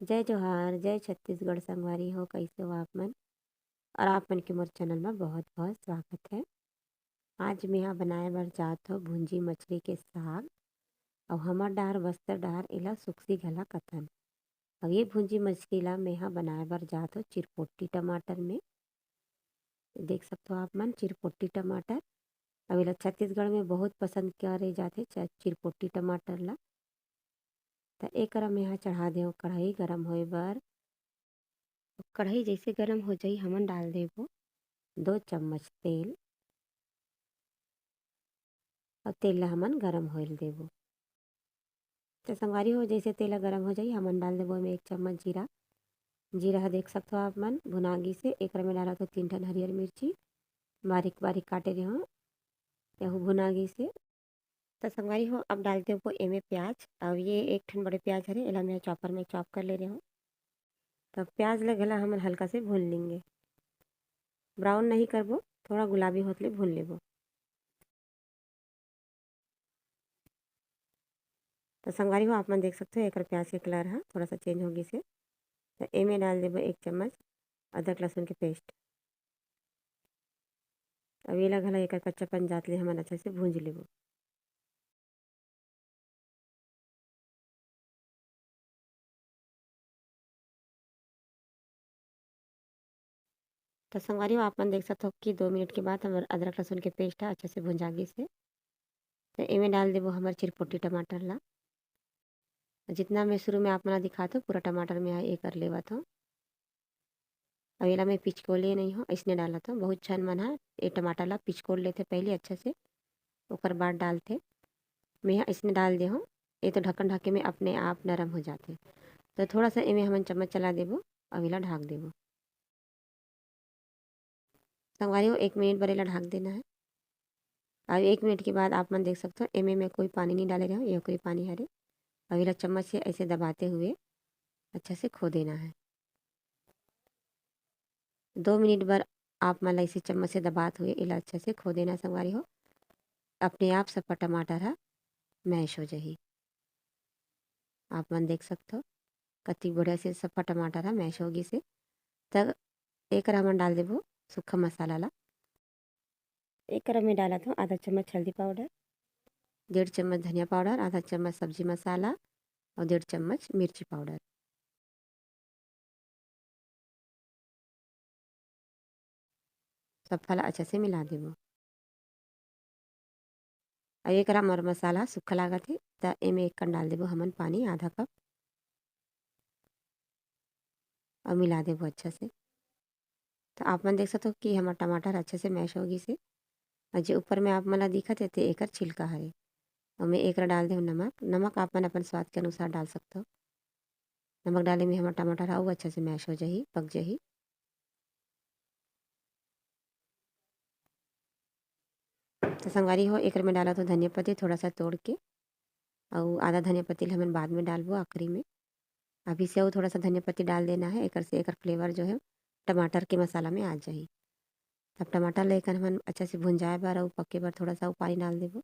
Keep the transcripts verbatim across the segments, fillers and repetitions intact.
जय जोहार, जय छत्तीसगढ़ संगवारी हो, कइसे हो आप मन? और आप मन के मोर चैनल में बहुत-बहुत स्वागत है। आज मेहा बनाए बर जात हो भुंजी मछली के साग, अउ हमर डहर बस्तर डहर एला सुकसी घला कथन। अउ ये भुंजी मछली ला मेहा बनाए बर जात हो चिरपोटी टमाटर में। देख सकथो आप मन चिरपोटी टमाटर, अउ एला छत्तीसगढ़ में बहुत पसंद करे जाथे च-, चिरपोटी टमाटर ला। त एकरा मेहा चढ़ा देव कढ़ाई गरम होए बर। कढ़ाई जैसे गरम हो जाई, हमन डाल देबो दो चम्मच तेल, अउ तेल ला हमन गरम होए ल देबो। त संगवारी हो, जैसे तेल ह गरम हो जाई, हमन डाल देबो एमे एक चम्मच जीरा। जीरा ह देख सकथो आप मन भुना गिस हे। एकरा में डालत हो तीन ठन हरियर मिर्ची, बारीक बारीक काटे रेहो, यहू भुना गिस हे। त संगवारी हो, अब डाल देबो एमे प्याज। अब ये एक ठन बड़े प्याज हरे, एला मैं चॉपर में चॉप कर ले रेहो। त प्याज ला घला हमन हल्का से भून लेंगे, ब्राउन नहीं करबो, थोड़ा गुलाबी होत ले भून लेबो। त संगवारी हो, आप मन देख सकथो, एकर प्याज के कलर ह थोड़ा सा चेंज हो गिस हे। त एमे डाल देबो एक चम्मच अदरक लहसुन के पेस्ट। अब एला घला एकर कच्चापन जात ले हमन अच्छा से भूंज लेबो। त संगवारी हो, आप मन देख सकथो कि दो मिनट के बाद हमर अदरक लहसुन के पेस्ट ह अच्छा से भुंजा गिस हे। त एमे डाल देबो हमर चिरपोटी टमाटर ला। जितना मैं शुरू में आप मन ला दिखात हो, पूरा टमाटर में ये कर लेवत हो। अब एला मैं पिचकोले नहीं हो, अइसने डालत हो। बहुत झन मन ह ये टमाटर ला पिचकोल लेथे पहले अच्छा से, ओकर बाद डालथे। मैं ह अइसने डाल दे हो, ये तो ढक्कन ढाके में अपने आप नरम हो जाथे। तो थोड़ा सा एमे हमन चम्मच चला देबो, अब एला ढाक देबो। संगवारी हो, एक मिनट बर एला ढाक देना है। अब एक मिनट के बाद आप मन देख सकथो, एमे मैं कोई पानी नहीं डाले रहे हो, ये कोई पानी हरे। अब एला चम्मच से ऐसे दबाते हुए अच्छा से खो देना है। दो मिनट बर आप मन ला ऐसे चम्मच से दबात हुए एला अच्छा से खो देना संगवारी हो। अपने आप सफा टमाटर ह मैश हो जाही। आप मन देख सकथो, कति बढ़िया से सफा टमाटर ह मैश हो गिस हे। त एकरा हमन डाल देबो सूखा मसाला ला। एकरा में डालत हो आधा चम्मच हल्दी पाउडर, डेढ़ चम्मच धनिया पाउडर, आधा चम्मच सब्जी मसाला और डेढ़ चम्मच मिर्ची पाउडर। सब ला अच्छा से मिला देबो। अब एकरा मर मसाला सूखा लागत हे, त एमे एक कन डाल देबो हमन पानी आधा कप और मिला देबो अच्छा से। त आप मन देख सकथो कि हमर टमाटर अच्छा से मैश हो गिस हे। और जे ऊपर में आप मन ला दिखत हे, ते एकर छिलका हरे। और मैं एकरा डाल देहूँ नमक। नमक आप मन अपन स्वाद के अनुसार डाल सकथो। नमक डाले में हमर टमाटर अउ अच्छा से मैश हो जाही, पक जाही। त संगवारी हो, एकर में डालत हो धनिया पत्ती थोड़ा सा तोड़ के, अउ आधा धनिया पत्ती ल हमन बाद में डालबो आखिरी में। अभी से अउ थोड़ा सा धनिया पत्ती डाल देना है, एकर से एकर फ्लेवर जो है टमाटर के मसाला में आ जाही। अब टमाटर ल एकर हमन अच्छा से भुंजाए बर अउ पके बर थोड़ा सा अउ पानी डाल देबो।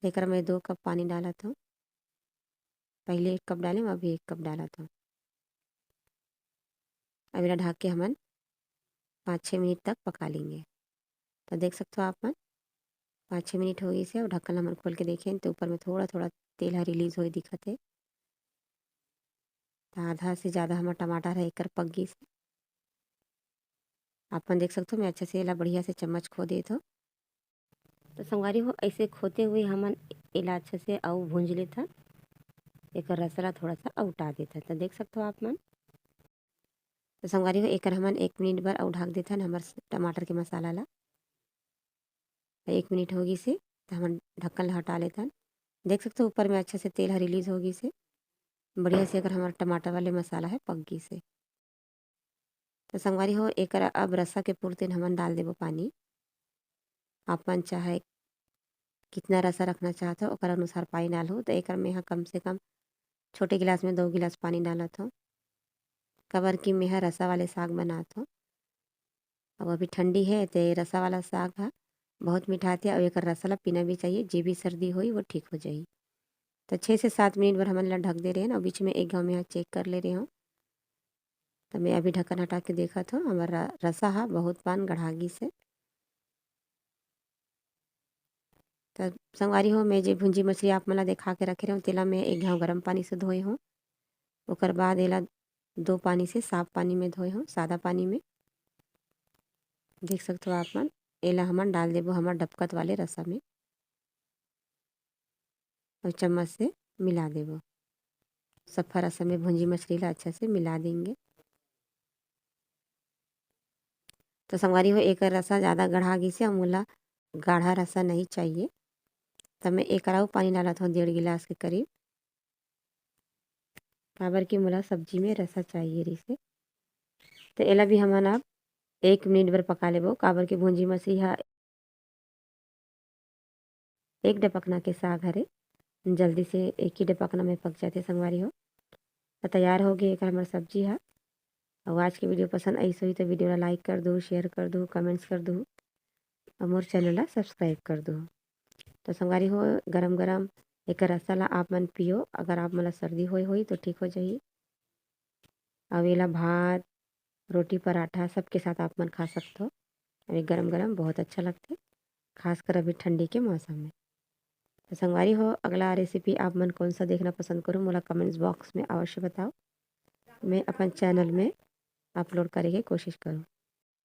एकर में दो कप पानी डालत हूँ। पहले एक कप डाले, अभी एक कप डालत हूँ। अब एला ढाक के हमन पाँच छः मिनट तक पका लेंगे। तो देख सकते हो आप मन, पाँच छः मिनट हो गई से। अब ढक्कन हमन खोल के देखें तो ऊपर में थोड़ा थोड़ा तेल ह रिलीज होए दिखत हे। तो आधा से ज़्यादा हमर टमाटर ह एकर पक गई से। आप मन देख सकते हो, मैं अच्छा से एला बढ़िया से चम्मच खो देत हो। तो संगवारी हो, ऐसे खोते हुए हमन एला अच्छा से अउ भूंज लेथन। एकर रसा ला थोड़ा सा अउ उटा देथन। तो देख सकते हो आप मन। तो संगवारी हो, एकर हमन एक मिनट बर अउ ढाक देथन हमर टमाटर के मसाला ला। तो एक मिनट हो गई से, तो हमन ढक्कन ला हटा लेथन। देख सकते हो, ऊपर में अच्छा से तेल ह रिलीज हो गई से। बढ़िया से एकर हमर टमाटर वाले मसाला है पक गई से। तो संगवारी हो, एकर अब रसा के पूर्ति हमन डाल देबो पानी। आप मन चाहे कितना रसा रखना चाहत हो, ओकर अनुसार पानी डालहु। तो एकर में ह कम से कम छोटे गिलास में दो गिलास पानी डालत हो, काबर कि मेहा रसा वाले साग बनात हो। अब अभी ठंडी है, तो ये रसा वाला साग ह बहुत मिठाथे, और एकर रसा ला पीना भी चाहिए। जे भी सर्दी होई, वो ठीक हो जाई। तो छः से सात मिनट बर हमन ला ढक दे रहे हैं और बीच में एक घाव में यहाँ चेक कर ले रहे हूँ। तो मैं अभी ढक्कन हटा के देखत हूँ, हमर र-, रसा हा बहुत पान गढ़ा गिस हे। तो संगवारी हो, मैं जे भुंजी मछली आप मन ला देखा के रखे रहे हूँ, तेला मैं एक घाव गरम पानी से धोए हूँ। ओकर बाद एला दो पानी से, साफ पानी में धोए हूँ, सादा पानी में। देख सकत हो आप मन, एला हमन डाल देबो हमर डबकत वाले रसा में और चम्मच से मिला देबो। सफा रसा में भुंजी मछली ला अच्छा से मिला देंगे। तो संगवारी हो, एकर रसा ज़्यादा गढ़ा गिस हे, मोला गाढ़ा रसा नहीं चाहिए। तो मैं एकर अउ पानी डालत हूँ डेढ़ गिलास के करीब, काबर कि मोला सब्जी में रसा चाहिए रहिसे। तो एला भी हमन अब एक मिनट बर पका लेबो, काबर कि भुंजी मछली हा एक डपकना के साग हरे, जल्दी से एक ही डपकना में पक जाथे संगवारी हो। तो तैयार हो गए एकर हमर सब्जी हा। और आज के वीडियो पसंद आइस होही तो वीडियो ला लाइक कर दो, शेयर कर दो, कमेंट्स कर दो और मोर चैनल ला सब्सक्राइब कर दो। तो संगवारी हो, गरम गरम एकर रसा ला आप मन पियो, अगर आप मन ला सर्दी होए होही तो ठीक हो जाही। अब एला भात, रोटी, पराठा सबके साथ आप मन खा सकथो। अभी गरम गरम बहुत अच्छा लगथे, खासकर अभी ठंडी के मौसम में। तो संगवारी हो, अगला रेसिपी आप मन कौन सा देखना पसंद करो, मोला कमेंट्स बॉक्स में अवश्य बताओ। मैं अपन चैनल में अपलोड करे के कोशिश करूँ।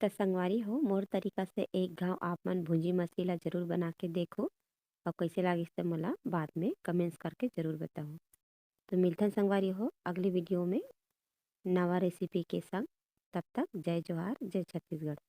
तो संगवारी हो, मोर तरीका से एक घाव आप मन भुंजी मछली ला जरूर बना के देखो और कैसे लागिस तो मोला बाद में कमेंट्स करके जरूर बताओ। तो मिलथन संगवारी हो अगली वीडियो में नवा रेसिपी के संग। तब तक जय जोहार, जय छत्तीसगढ़।